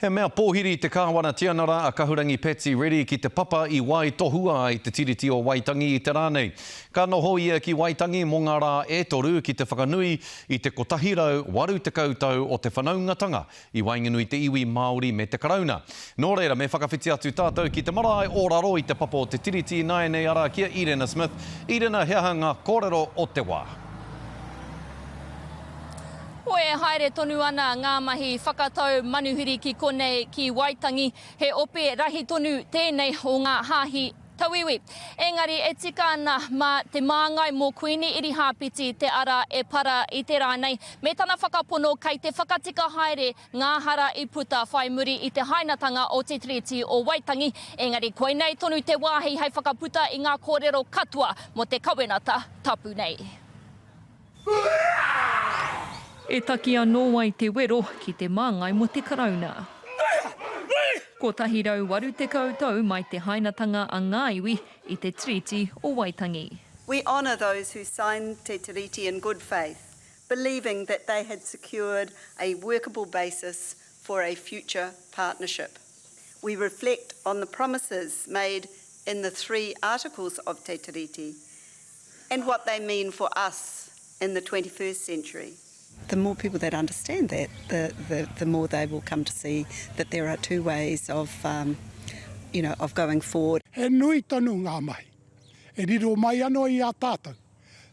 He mea pōhiri te Kāwana Tianara a Kahurangi Patsy Reddy ki te papa i waitohua ai te Tiriti o Waitangi i te rā nei. Ka noho ia ki Waitangi mō ngā rā e toru ki te whakanui i te 180 tau o te whanaungatanga i waenganui te iwi Māori me te Karauna. Nō reira, me whakawhiti atu tātou ki te marae o raro i te papa o te Tiriti ināianei arā ki a Irena Smith. Irena, he aha ngā kōrero o te wā? Hoi e haere tonu ana ngā mahi whakatau manuhiri ki konei ki Waitangi, he ope rahi tonu tēnei o ngā hāhi tauiwi. Engari e tika ana mā te māngai mō Kuini Irihāpeti te ara e para i te rā nei, me tana whakapono kei te whakatika haere ngā hara i puta whai muri i te hainatanga o Te Tiriti o Waitangi, engari koinei tonu te wāhi hei whakaputa i ngā kōrero katoa mō te kawenata tapu nei. E taki anō ai te wero ki te māngai mō te Karauna. 180 tau mai te hainatanga a ngā iwi i te Tiriti o Waitangi. We honour those who signed Te Tiriti in good faith, believing that they had secured a workable basis for a future partnership. We reflect on the promises made in the three articles of Te Tiriti and what they mean for us in the 21st century. The more people that understand that, the, the, the more they will come to see that there are two ways of, um, you know, of going forward. He nui tonu ngā mahi e riro mai anō i a tātou,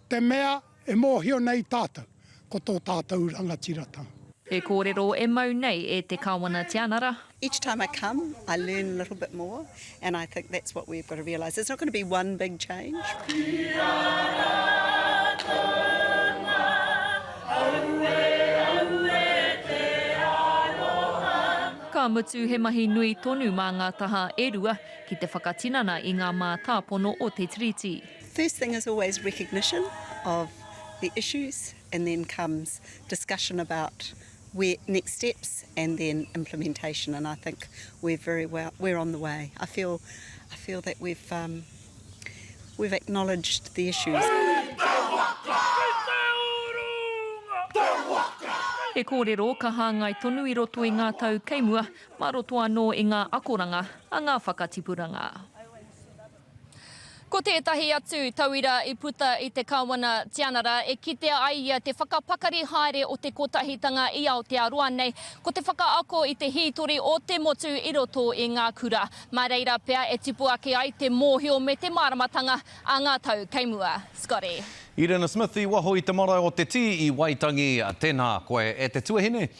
te mea e mōhio nei tātou ko tō tātou rangatiratanga. He kōrero e mau nei e te Kāwana Tianara. Each time I come, I learn a little bit more and I think that's what we've got to realise. There's not going to be one big change. Ka mutu he mahi nui tonu mā ngā taha e rua ki te whakatinana i ngā mātāpono o te Tiriti. First thing is always recognition of the issues and then comes discussion about where next steps and then implementation and I think we're very well we're on the way. I feel I feel that we've um, we've acknowledged the issues. He kōrero ka hāngai tonu i roto i ngā tau kei mua, mā roto anō i ngā akoranga a ngā whakatipuranga. Ko tētahi atu tauira i puta i te Kāwana Tianara e kitea ai ia te whakapakari haere o te kotahitanga i Aotearoa nei, ko te whakaako i te hītori o te motu i roto i ngā kura. Mā reira pea e tipu ake ai te mōhio me te māramatanga a ngā tau kei mua. Scotty. Irena Smith i waho i te marae o Te Tī i Waitangi, tēnā koe e te tuahine.